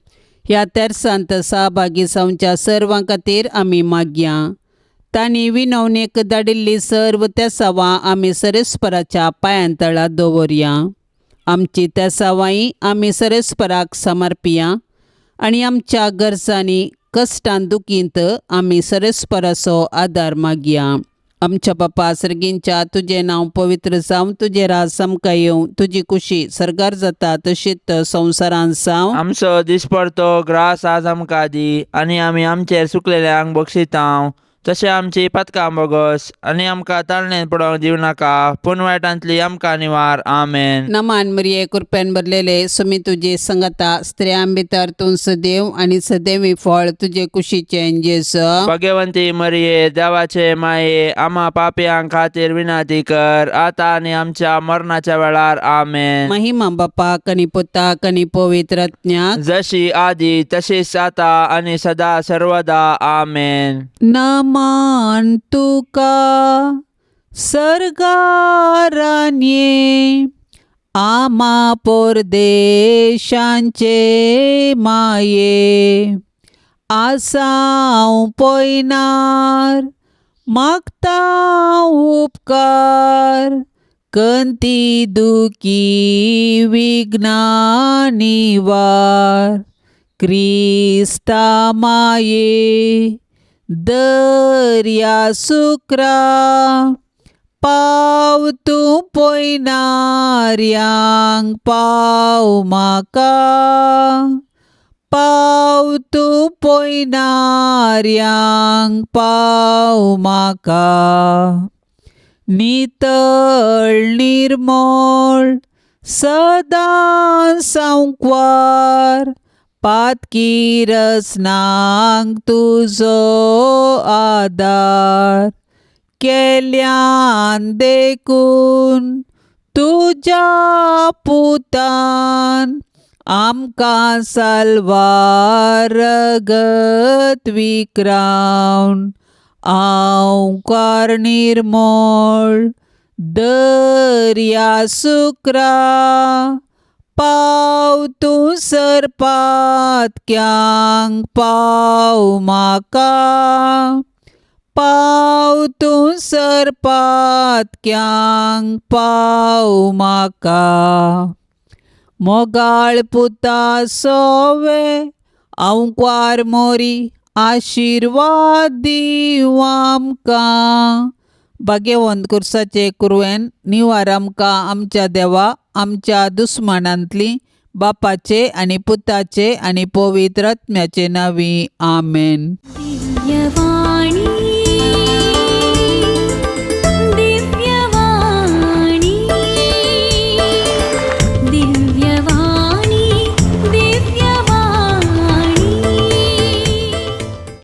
ह्या तेरसांत सहभागी जावच्या सर्वां खातीर आमी मागया. तांणी विनवणेक धाडिल्ली सर्व तेसावां आमी सरेस्पराच्या पांयां तळा दवरया. आमची तेसावांय आमी सरेस्पराक समर्पिया आनी आमच्या गरजांनी, कश्टान, दुखींत आमी सरेस्पराचो आदार मागया. आमच्या बापा सर्गींच्या, तुजें नांव पवित्र जावं, तुजें राज आमकां येवं, तुजी कुशी सर्गार जाता तशीच संवसारांत जावं. आमचो दिसपडतो ग्रास आज आमकां दी आनी आमी आमचेर चुकलेल्यांक बक्षितांव तशें आमची पातकां बोगस आनी आमकां ताळणेन पडोवंक दिवं नाका, पूण वायटांतली आमकां निवार. आमेन. नमान मरिये, कृपेन भरलेले, सुमी तुजी संगता, स्त्रियां भितर तूं सदैव आनी सदैवी फळ तुजे कुशीचें जेजू. भगवंती मरिये, देवाचे माये, आमा पापयां खातीर विनंती कर आतां आनी आमच्या मरणाच्या वेळार. आमेन. महिमा बापाक आनी पुताक आनी पवित्र आत्म्याक, जशी आदी तशीच आतां आनी सदा सर्वदा. आमेन. नमान तुका सर्गारान्ये, आमा परदेशांचे माये, आसाव पयनार मागता उपकार, कंती दुखी विघ्ना निवार, क्रिस्ता माये दर्या सुक्रा, पाव तूं पयनार्यांक पाव म्हाका, पाव तूं पयनार्यांक पाव म्हाका. नितळ निर्मळ सदां सांकवार, पातकी रसनांक तुजो आदार, केल्यान देखून तुज्या पुतान आमकां साल्वार रगत विक्रावन, आंवकार निर्मळ दर्या सुक्रा, पाव तूं सरपातक्यांक पाव म्हाका, पाव तूं तूं सरपातक्यांक पाव म्हाका. मोगाळ पुता सोवे आंवक्वार मोरी आशिर्वाद दीव आमकां. भाग्यवंत कुर्साचे कुरवेन निवार आमकां आमच्या देवा आमच्या दुस्मानांतली बापाचे आनी पुताचे आनी पवित्र आत्म्याचे नांवी. आमेन. दिव्यवाणी.